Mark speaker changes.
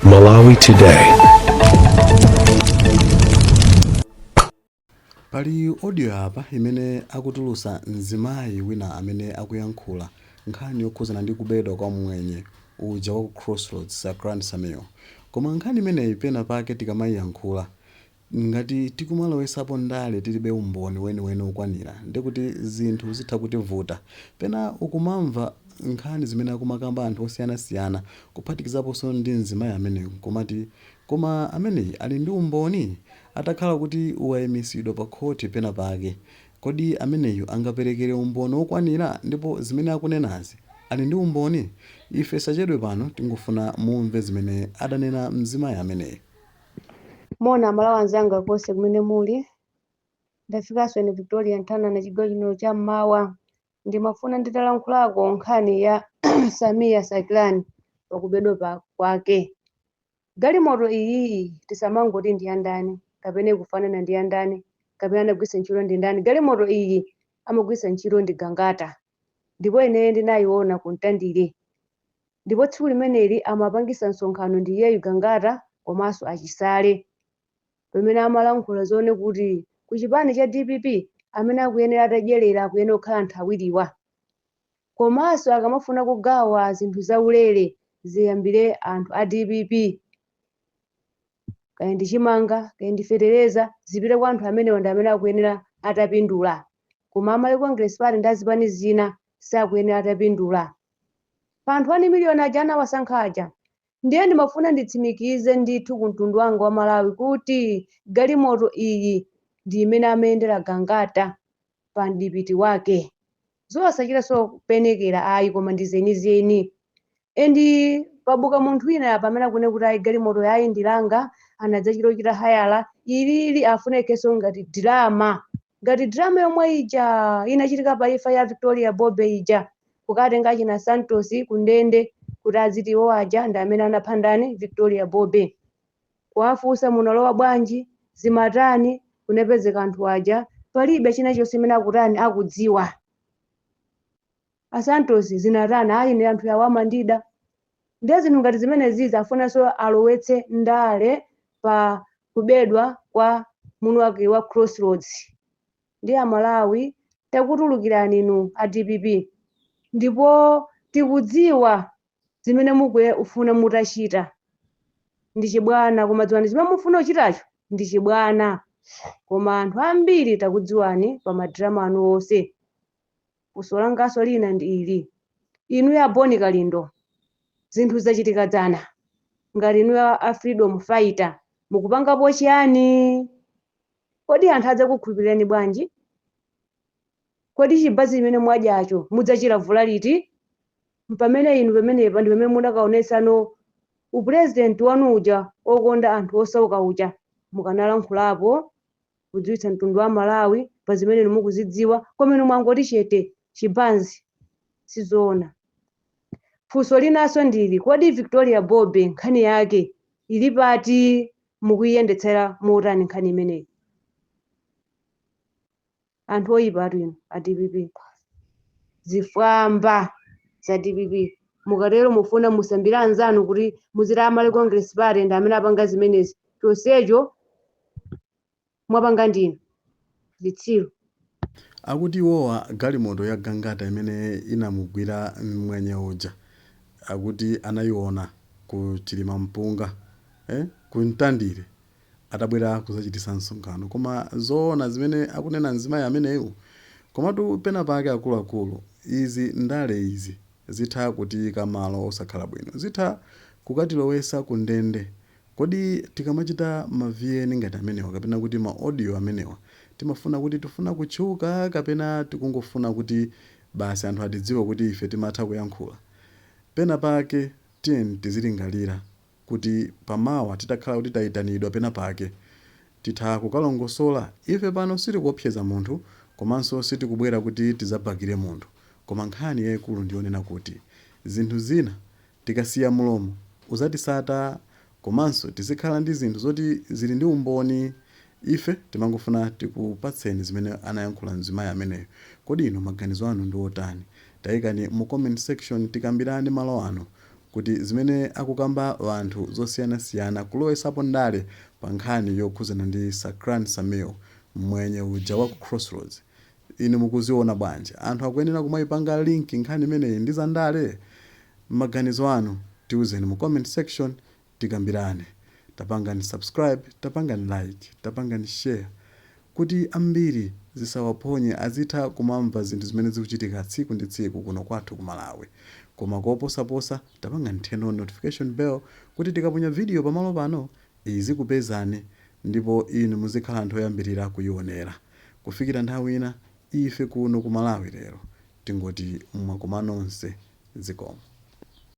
Speaker 1: Malawi Today.
Speaker 2: Pali audio apa imene akutulusa mzimayi wina amene akuyankhula nkhani yokhuzana ndi kubedwa kwa mmwenye uja wa ku Crossroads, Sakran Sameer. Koma nkhani imeneyi pena pake tikamayiyankhula Ngati tikumalowesapo ndale tilibe umboni weniweni okwanira ndekuti zinthu zitha kutivuta. Pena ukumamva nkhani zimene akumakamba anthu osiyanasiyana kuphatikizaponso ndi mzimayi ameneyu nkumati koma ameneyi ali ndi umboni? Atakhala kuti waimisidwa pa khoti pena pake kodi ameneyu angaperekere umboni okwanira ndipo zimene akunenazi ali ndi umboni? Ife tisachedwe pano tingofuna mumve zimene adanena mzimayi ameneyu.
Speaker 3: Moni amalawi anzanga konse kumene muli, ndafikanso ine Victoria Nthanana chigawo chino cha mmawa. Ndimafuna nditalankhulako nkhani ya Samia Sakilani pakubedwa kwake. Galimoto iyiyi tisamangoti ndi yandani kapena ikufanana ndi yandani kapena anagwiritsa ntchito ndi ndani. Galimoto iyi amagwiritsa ntchito ndi Gangata ndipo ineyo ndinayiona ku Mtandire. Ndipo tsiku limeneli amapangisa msonkhano ndi iyeyu Gangata komanso a Chisale pamene amalankhula zoona kuti ku chipani cha dpp amene akuyenera atadyelera akuyenera kukhala anthu awiriwa komanso akamafuna kugawa zinthu zaulere ziyambire anthu a dpp kaya ndi chimanga kaya ndi fetereza zipite kwa anthu amenewa ndi amene akuyenera atapindula koma a Malawi Congress Party ndi azipani zina sakuyenera atapindula pa anthu 1 miliyoni aja anawasankha aja. Ndiye ndimafuna nditsimikize ndithu ku mtundu wanga wa Malawi kuti galimoto iyi ndi imene amayendera Gangata pa mdipiti wake. Zosachitanso kupenekera ayi koma ndi zenizeni. And pabuka munthu wina apa amene akunena kuti ayi galimoto ayi ndi langa anadzachita kuchita hayala ilili afuna ikhalenso ngati drama. Ngati drama yomwe ija inachitika pa imfa ya Victoria Bobe ija, kukatenga achina Santos ku ndende kuti adziti iwo aja ndi amene anapha ndani? Victoria Bobe. Kuwafunsa munalowa bwanji, zimatani, kunapezeka anthu aja palibe china chonse chimene akutani akudziwa. A Santos zinatani ayi ine anthu awa amandida. Ndiye zinthu ngati zimenezizi afunanso alowetse ndale pa kubedwa kwa mwini wake wa Crossroads. Ndiye a Malawi takutulukirani inu a dpp ndipo tikudziwa zimene mukufuna mutachita ndi chibwana koma dziwani chimene mufuna kuchitacho ndi chibwana koma anthu ambiri takudziwani pa ma drama anu onse. Funso langanso lina ndi ili, inuyo a Bon Kalindo, zinthu zachitika dzana, ngati inuyo a freedom fighter mukupangapo chiyani? Kodi anthu adzakukhulupirirani bwanji? Kodi chibazi chimene mwadyacho mudzachilavula liti? Mpamene inu pamenepa ndi pamene munakaonetsano upulezidenti wanu uja okonda anthu osauka uja, mukanalankhulapo kudziwitsa mtundu wa Malawi pa zimene inu mukuzidziwa koma inu mwangoti chete chibanzi sizoona. Funso linanso ndili kodi Victoria Bobe nkhani yake ili pati mukuyiyendetsera motani nkhani imeneyi? Anthu oyipatu inu a dpp zifwamba za dpp mukatero mufuna musambire anzanu kuti muziti a Malawi Congress Party ndi amene apanga zimenezi chonsecho mwapanga ndinu zitsiru.
Speaker 2: Akuti iwowa galimoto ya Gangata imene inamugwira mmwenye uja akuti anayiona ku Chilimampunga eh ku Mtandire atabwera kuzachitisa msonkhano koma zoona zimene akunena mzimayi ameneyu? Komatu pena pake akuluakulu izi ndale izi zitha kutiyika malo osakhala bwino zitha kukatilowesa ku ndende Kodi tikamachita ma VN ngati amenewa kapena kuti ma audio amenewa timafuna kuti tifuna kutchuka kapena tikungofuna kuti basi anthu atidziwe kuti ife timatha kuyankhula? Pena pake tiyeni tizilingalira kuti pa mawa titakhala kuti tayitanidwa pena pake titha kukalongosola? Ife pano sitikuopseza munthu komanso sitikubwera kuti tizabakire munthu koma nkhani yaikulu ndiyonena kuti zinthu zina Tikasiya mlomo uzatisata komanso tizikhala ndi zinthu zoti zili ndi umboni. Ife timangofuna tikupatseni zimene anayankhula mzimayi ameneyo. Kodi inu maganizo anu ndi otani? Tayikani mu comment section tikambirane malo ano. Kuti zimene akukamba anthu zosiyanasiyana kulowesapo ndale pa nkhani yokhuzana ndi Sakran Samir, mwenye uja wa ku Crossroads, inu mukuziona bwanji? Anthu akuyenera kumayipanga link nkhani imeneyi ndi za ndale? Maganizo anu tiuzeni mu comment section, tikambirane. Tapangani subscribe, tapangani like, tapangani share kuti ambiri zisawaphonye, azitha kumamva zinthu zimene zikuchitika tsiku ndi tsiku kuno kwathu ku Malawi. Koma koposaposa, tapangani turn on notification bell kuti tikaponya video pamalo pano izikupezani ndipo inu muzikhala anthu oyambirira kuyionera. Kufikira nthawi ina, ife kuno ku Malawi lero tingoti mwakoma nonse, zikomo.